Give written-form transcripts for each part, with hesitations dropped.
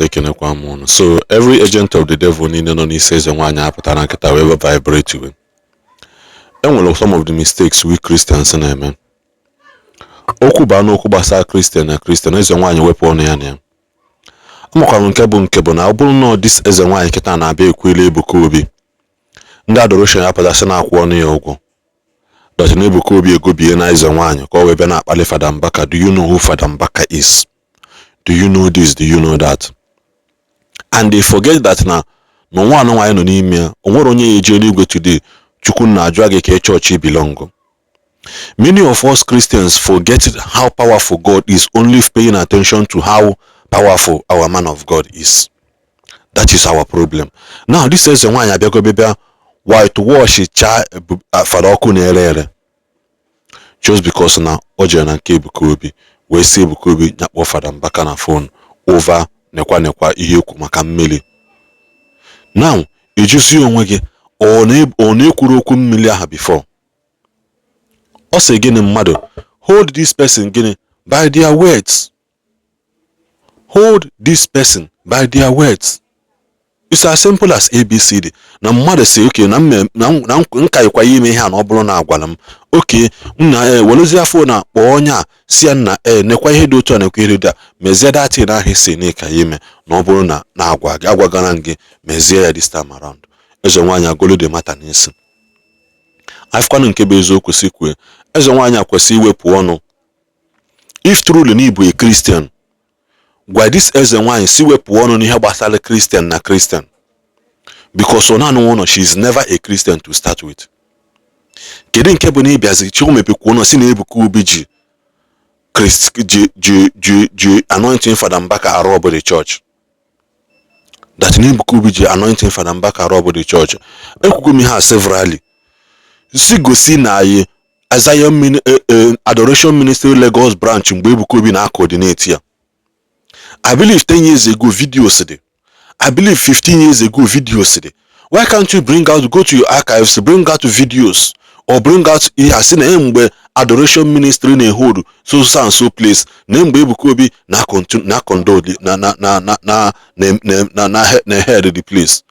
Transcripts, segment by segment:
Christ, ekenekwa m unu. So every agent of the devil niile nọ n'isi eze nwaanyị apụtara nkịta wee vibrate we. Enwere some of the mistakes we Christians na-eme. Okwu baa n'okwu gbasara Christian na Christian, eze nwaanyị wepụ ọnụ ya na ya. Amakwara m nke bụ na ọ bụrụ na this eze nwaanyị kịta na-abịa ekwuela Ebuka Obi, ndị adoration ya pụtasị na-akwụ ọnụ ya ụgwọ that na Ebuka Obi egobie na eze nwaanyị ka ọ wee bịa na-akpali Fada Mbaka. Do you know who Fada Mbaka is? Do you know this? Do you know that? And they forget that na n'ụwa anụ nwaanyị nọ n'ime ya, o nwere onye ya eji eluigwe today. Chukwu na-ajụ gị ka chọọchị belong. Many of us Christians forget how powerful God is, only paying attention to how powerful our man of God is. That is our problem now. This eze nwaanyị abịago bịa whitewash chaa Fada ọkụ na-ere ere just because na o jere na nke Ebuka Obi wee sị Ebuka Obi nyakpọ Fada Mbaka na phone over nekwa nekwa ihe ekwu maka mmiri. Now ejuzi onwe gị, ọ na-ekwuru okwu mmiri ahụ before? Ọ sị gịnị? Mmadụ hold this person gịnị by their words. Hold this person by their words. It's as simple as ABCD. Na mmadụ si oke na nka ịkwa ya ime ihe a, na ọ bụrụ na agwara m oke nna e werezie afọ na kpọọ onye a si ya nna e nekwa ihe dị otu a, nekwa ihe dị a, mezie datin ahụ si n'ịka ya ime, na ọ bụrụ na na-agwa gị, agwagara m gị mezie ya. This time around, eze nwaanyị agolo the matter n'isi. Afụkwanụ nke bụ eziokwu si kwue, eze nwaanyị a kwesị iwepụ ọnụ. If truly na ịbụ a Christian, gwa this eze nwaanyị si wepụ ọnụ n'ihe gbasara Christian na Christian, because ọ naanị ụlọ, she is never a Christian to start with. Kedu nke bụ na ịbịazi chi o mepekwa ụlọ si na Ebuka Obi ji Christ ji anointing Fada Mbaka arụ ọbụ the church, that na Ebuka Obi ji anointing Fada Mbaka arụ ọbụ the church? Ekwugo m ihe a severally, si gosi na anyị Zion Adoration Ministry Lagos branch mgbe Ebuka Obi na-coordinate ya. I believe 10 years ago videos dị. I believe 15 years ago videos dị. Why can't you bring out, go to your archives, bring out videos or bring out ihe a sị na mgbe Adoration Ministry na-hold so so and so place, na mgbe Ebuka Obi na na condole na na na na na na na na head the place,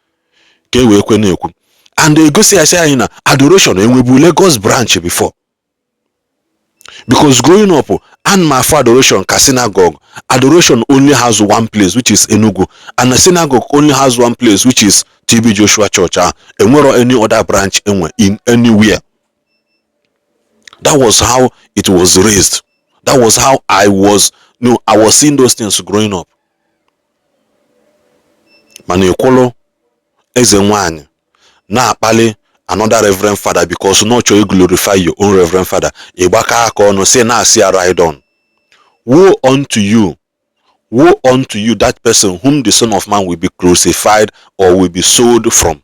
ka e wee kwe na-ekwu and egosi ya sị anyị na Adoration enwebu Lagos branch before? Because growing up and my for Adoration ka synagogue, Adoration only has one place, which is Enugu, and the synagogue only has one place, which is TB Joshua Church. Ah, enwero any other branch enwe in anywhere. That was how it was raised. That was how I was, no, I was seeing those things growing up. Mana ekwolo eze nwanyị na-akpali another reverend father because no chọrọ glorify your own reverend father, ịgbaka aka ọnụ si na-asị ya ride on. Woe unto you. Woe unto you, that person whom the Son of Man will be crucified or will be sold from.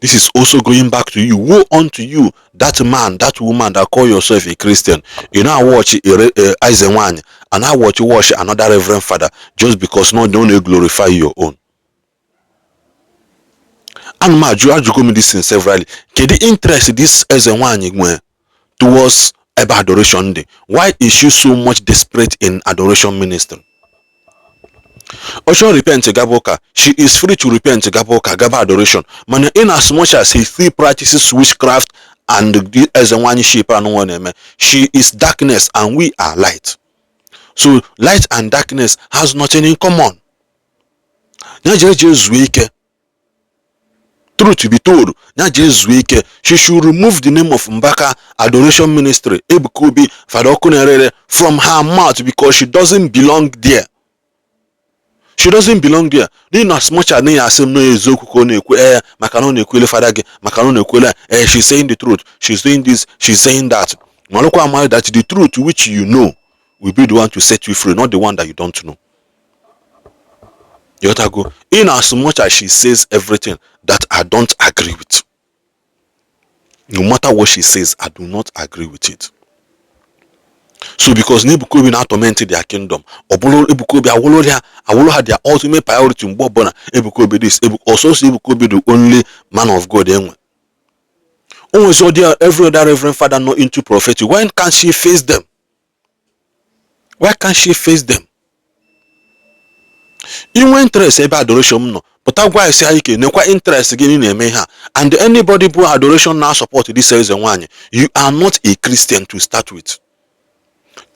This is also going back to you. Woe unto you, that man, that woman that call yourself a Christian. You now watch eze nwanyị and I watch another reverend father just because no don't glorify your own. Ana m ajụ, ajụgo m this thing severally, kedu interest this eze nwanyị nwee towards ebe adoration dị? Why is she so much desperate in Adoration Ministry? Ọ chọrọ repent gaba ụka, she is free to repent gaba ụka, gaba adoration. Mana in as much as he still practices witchcraft and the eze nwanyị ship anụnwa na-eme, she is darkness and we are light. So light and darkness has nothing in common. Ya jee jee zuo ike. Truth be told, ya jee zuo ike. She should remove the name of Mbaka, Adoration Ministry, Ebuka Obi, Fada Okunerere from her mouth because she doesn't belong there. She doesn't belong there. N'ihi na as much as na asị m na eziokwu ka ọ na-ekwu, ee, maka na ọ na-ekwele fada gị, maka na ọ na-ekwele, ee, she's saying the truth, she's doing this, she's saying that. Malụkwa ama that the truth which you know will be the one to set you free, not the one that you don't know. Yotago, in as much as she says everything that I don't agree with, no matter what she says, I do not agree with it. So because na Ebuka Obi na-atorment their kingdom, ọ bụrụ Ebuka Obi awụrụ ha, awụrụ ha their ultimate priority. Mgbe ọbụla Ebuka Obi this ọsọsọ Ebuka Obi, the only man of God enwe o nwezi ọdị, every other reverend father not into prophetic. Why can't she face them? Why can't she face them? Inwe interest ebe adoration m nọ, pụta gwa esi anyị ike nekwa interest gị na-eme ihe a. And anybody bụ adoration na support this eze nwaanyị, you are not a Christian to start with.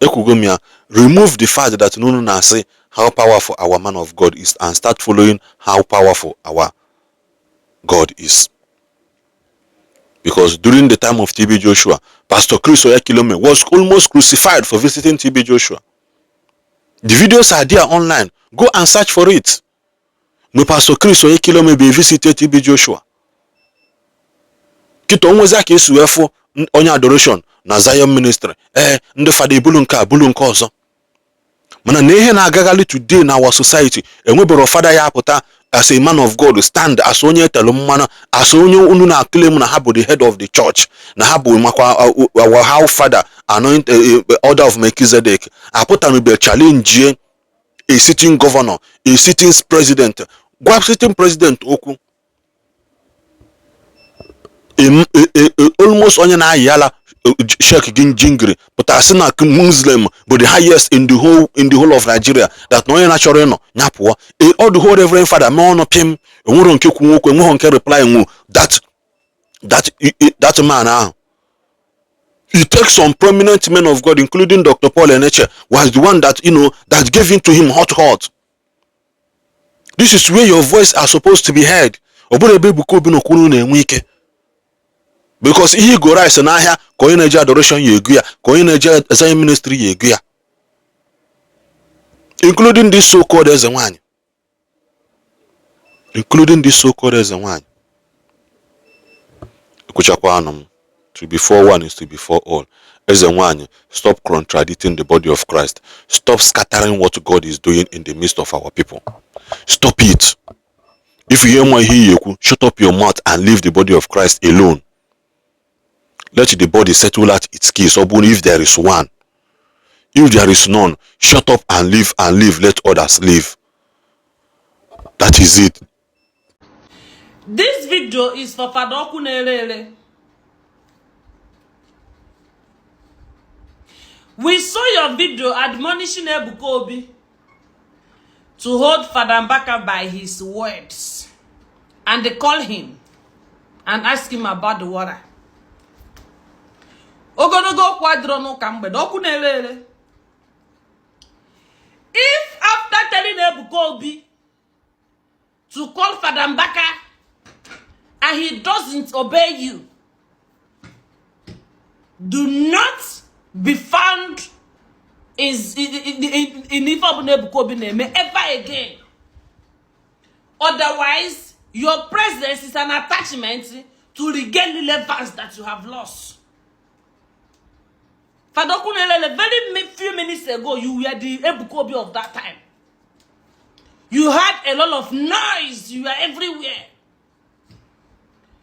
Ekwugo m ya, remove the fact that unu na-asị how powerful our man of God is and start following how powerful our God is. Because during the time of TB Joshua, Pastor Chris Oyakhilome was almost crucified for visiting TB Joshua. The videos are there online. Go and search for it. Mgbe Pastor Chris Oyakhilome be visited TB Joshua, kịta onwezi ka esi wee fụ onye adoration na Zion Ministry, ee, ndị fada ebulu nke a bulu nke ọzọ. Mana na ihe na-agagharị today na our society, enwebero fada ya apụta as a man of God, stand as onye etelu mmanụ, as onye unu na-claim na ha bụ the head of the church, na ha bụ makwa our how father anoint order of Melchizedek, apụtanube challenge a sitting governor, a sitting president, gwa sitting president okwu. Almost onye na-ayị ala Sheikh Jingiri pụtara sị na Muslim bụ the highest in the whole of Nigeria, that na onye na-achọrọ ịnọ ya pụọ. All the whole reverend father mee ọnụ pim, enwero nke kwu nwoke, enweghị nke reply nwu that man ahụ. It takes some prominent men of God, including Dr. Paul Eneche, was the one that you know that gave in to him hot hot. This is where your voice are supposed to be heard. Ọ bụrụ ebe Ebuka Obi n'okwuru na-enwe ike, because ihe igo rice n'ahịa ka onye na-eje adoration ya ego ya, ka onye na-eje Zion Ministry ya ego ya, including this so called eze nwanyị, including this so called eze nwanyị. Ekwuchakwa anụ m, to be for one is to be for all. Eze nwanyị, stop contradicting the body of Christ. Stop scattering what God is doing in the midst of our people. Stop it. If you hear nwa ihe iyi ekwu, shut up your mouth and leave the body of Christ alone. Let the body settle out its case. Ọ bụrụ if there is one, if there is none, shut up and live and live. Let others live. That is it. This video is for Fada Ọkụ na-ere ere. We saw your video admonishing Ebuka Obi to hold Fada Mbaka by his words, and they call him and ask him about the water. Ogologo okwu adịrọ n'ụka mgbede, ọkụ na-ere ere. If after telling Ebuka Obi to call Fada Mbaka and he doesn't obey you, do not be found in ife ọbụla Ebuka Obi na-eme ever again. Otherwise, your presence is an attachment to regain relevance that you have lost. Fada Ọkụ na-ere, very few minutes ago, you were the Ebuka Obi of that time. You had a lot of noise. You were everywhere.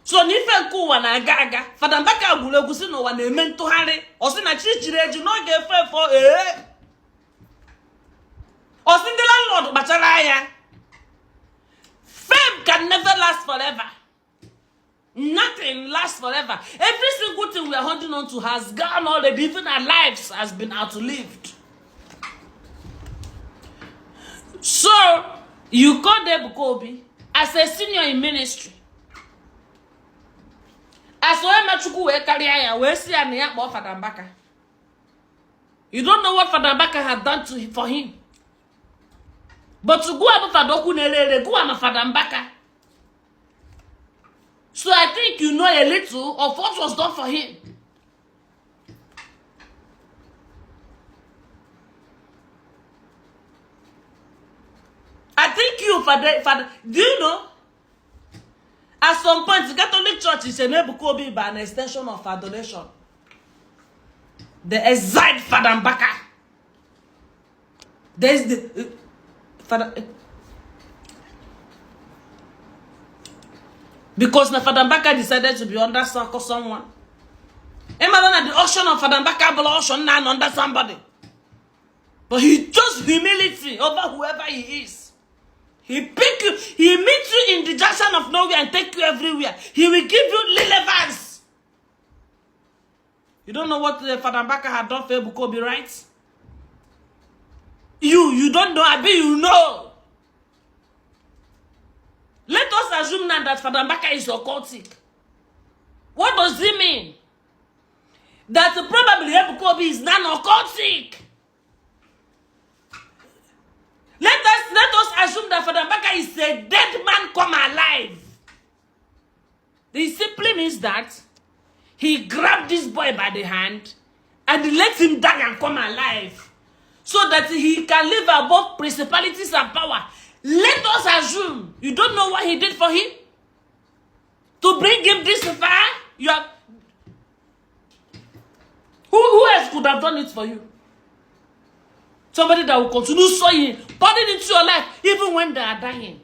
So n'ife nke ụwa na-aga aga, Fada Mbaka gwuru egwu si n'ụwa na-eme ntụgharị, ọ sị na chi chiri eju n'oge efe efo, ee, ọ sị ndị landlord kpachara anya. Fame can never last forever. Nothing lasts forever. Every single thing we are holding on to has gone already. Even our lives has been outlived. So you called Ebuka Obi as a senior in ministry, as onye machukwu wee karịa ya, wee sị ya na ya kpọọ Fada Mbaka. You don't know what Fada Mbaka had done to for him, but go abụ Fada Okwu na-ere ere, go ama Fada Mbaka. So I think you know a little of what was done for him. I think you, Father, Father, do you know? At some point, the Catholic Church is an Ebuka Obi by an extension of adoration. They exiled Father Mbaka. There's the Father. Because na Father Mbaka decided to be under someone. Imagine that the auction of Father Mbaka bụ auction now under somebody. But he chose humility over whoever he is. He pick you, he meets you in the junction of nowhere and take you everywhere. He will give you relevance. You don't know what the Father Mbaka had done for Ebuka Obi, right? You don't know, Abi, you know. Let us assume now that Father Mbaka is occultic. What does it mean? That probably Ebuka Obi is now occultic. Let us assume that Father Mbaka is a dead man come alive. It simply means that he grabbed this boy by the hand and let him die and come alive so that he can live above principalities and power. Let us assume you don't know what he did for him to bring him this far. You have who else could have done it for you? Somebody that will continue sowing, pouring into your life, even when they are dying.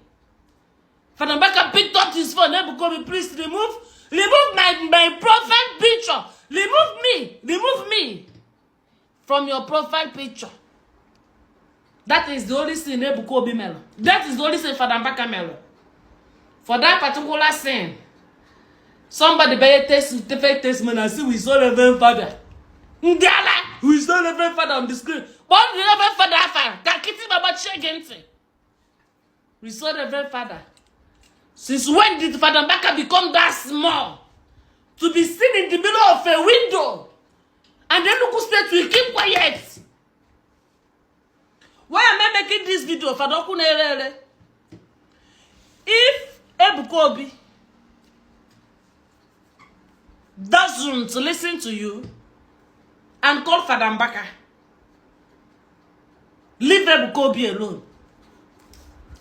Father Mbaka picked up his phone. Ebuka Obi, please remove my profile picture. Remove me from your profile picture. That is the only sin Ebuka Obi melo. That is the only sin Father Mbaka melo. For that particular sin, somebody better test testimony and see we saw Reverend Father. Ndala, we saw Reverend Father on the screen. But the Reverend Father afa, ka kiti baba chegenti. We saw Reverend Father. Since when did Father Mbaka become that small? To be seen in the middle of a window. And then Enugu State will keep quiet. Why am I making this video? Father Okunerere. If Ebuka Obi doesn't listen to you and call Father Mbaka, leave Ebuka Obi alone.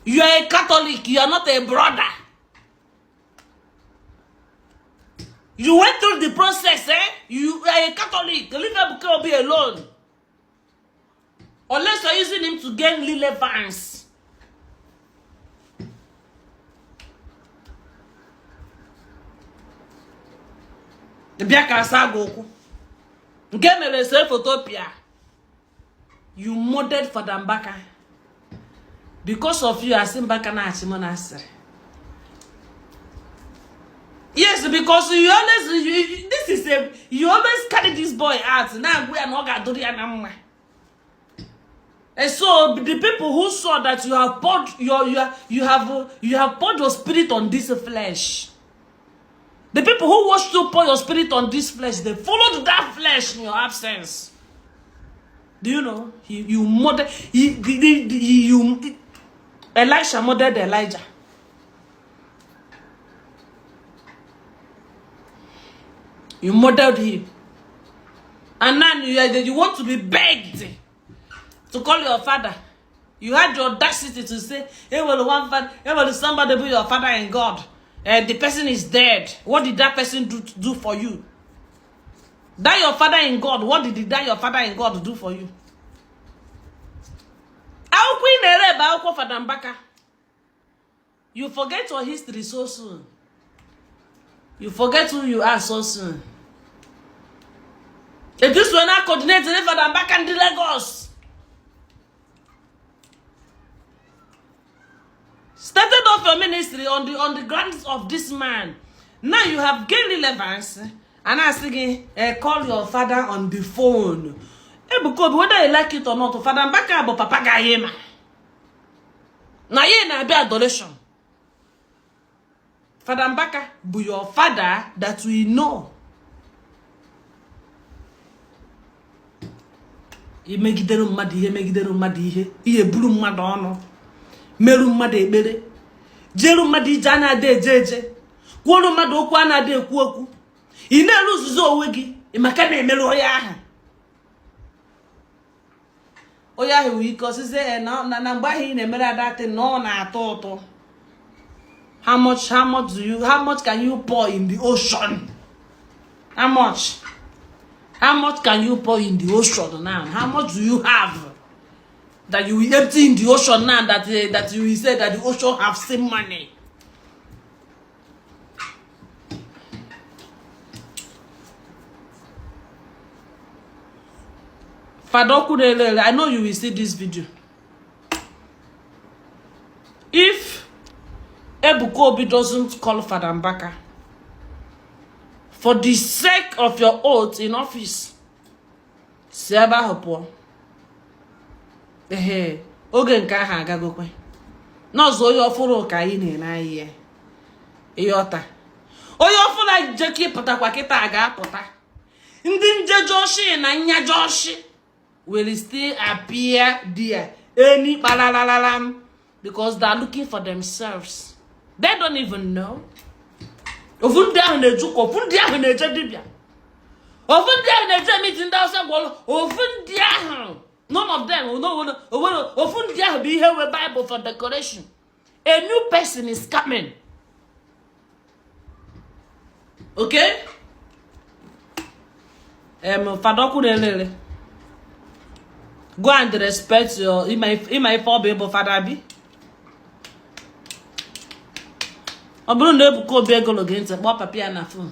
You are a Catholic, you are not a brother. You went through the process, eh? You are a Catholic. Leave Ebuka Obi alone. Unless you are using him to gain relevance. Bịa ka asa gị okwu. Nke mere se fotopia. You murdered Father Mbaka. Because of you, asị Mbaka na-achị m na asịrị. Yes, because you always you, this is a you always carry this boy out. Now we are not gonna do ya na mma. And so the people who saw that you have poured your you have poured your spirit on this flesh. The people who watched you pour your spirit on this flesh, they followed that flesh in your absence. Do you know? You murdered you Elisha murdered Elijah. You murdered him. And now you want to be begged to call your father. You had the audacity to say, hey, well, one father, hey, well, somebody be your father in God. And the person is dead. What did that person do for you? That your father in God, what did that your father in God do for you? You forget your history so soon. You forget who you are so soon. If this were not coordinated, Father Mbaka in Lagos started off your ministry on the grounds of this man. Now you have gained relevance, and I say, call your father on the phone. Ebuka Obi, whether you like it or not, Father Mbaka bụ papa gayema. Na ye na be adoration. Father Mbaka bụ your father that we know. Imegidere mmadụ ihe, megidere mmadụ ihe, ihe buru mmadụ ọnụ, meru mmadụ ekpere, jeru mmadụ ije a na-ada eje eje, kwuoru mmadụ okwu a na-ada ekwu okwu. Ị na-eru nzuzo onwe gị, ị maka na-emerụ onye ahụ. Onye ahụ nwere ike ọsịsị na mgbe ahụ ị na-emere adatị na ọ na-atọ ụtọ. How much can you pour in the ocean? How much? How much can you pour in the ocean now? How much do you have that you will empty in the ocean now that you will say that the ocean have seen money? Father Okunelele, I know you will see this video. If Ebuka Obi doesn't call Father Mbaka, for the sake of your oath in office, si ebe ahụ pụọ. Ehe, oge nke ahụ agagokwe. N'ọzọ onye ọfụrụ ka anyị na-ene anyị ya. Ịghọta? Onye ọfụrụ jeka ịpụtakwa kịta ga-apụta. Ndị njejoshi na nyajoshi will still appear there any kpararararam because they are looking for themselves. They don't even know. Ofu ndị ahụ na-eje ụka, ofu ndị ahụ na-eje dibịa, ofu ndị ahụ na-eje meeting ndị Hausa gwọrọ, ofu ndị ahụ, none of them no, ofu ndị ahụ bụ ihe we Bible for decoration. A new person is coming. Okay? Fada ọkụ na-elele. Go and respect your ịma ife ọ bụ ịbụ fada bi. Ọ bụrụ na Ebuka Obi egolo gị ntị, kpọọ papa ya na phone.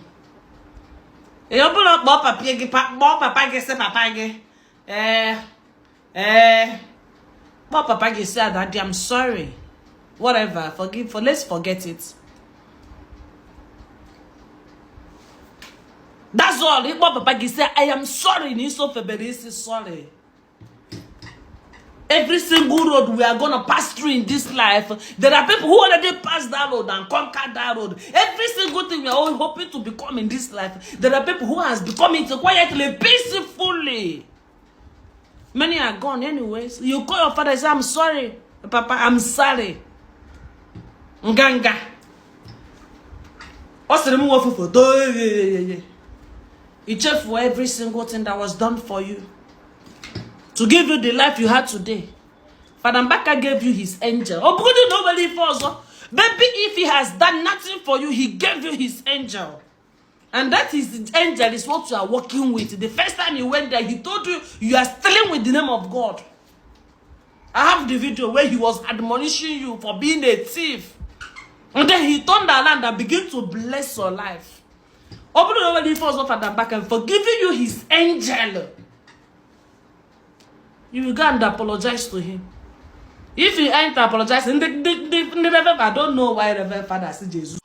Ee, ọ bụrụ kpọọ papa gị, kpọọ papa gị, sị papa gị, ee ee, kpọọ papa gị, sị, "Daddy, I'm sorry, whatever, forgive for let's forget it." That's all. Ịkpọ papa gị, sị, "I am sorry," na isofebere isi sorry. Every single road we are gonna pass through in this life, there are people who already passed that road and conquered that road. Every single thing we are all hoping to become in this life, there are people who has become it quietly, peacefully. Many are gone anyways. You call your father and say, "I'm sorry, Papa, I'm sorry." Nganga. Ọ sịrị m nwe foto. Ichefu every single thing that was done for you to give you the life you had today. Father Mbaka gave you his angel. Ọ bụgodị na o nwere ife ọzọ. Maybe if he has done nothing for you, he gave you his angel. And that his angel is what you are working with. The first time you went there, he told you you are stealing with the name of God. I have the video where he was admonishing you for being a thief. And then he turned around and began to bless your life. Ọ bụrụ na o nwere ife ọzọ, Father Mbaka for giving you his angel, you will go and apologize to him. If you ain't apologizing, ndị Reverend, I don't know why Reverend Father si Jesus.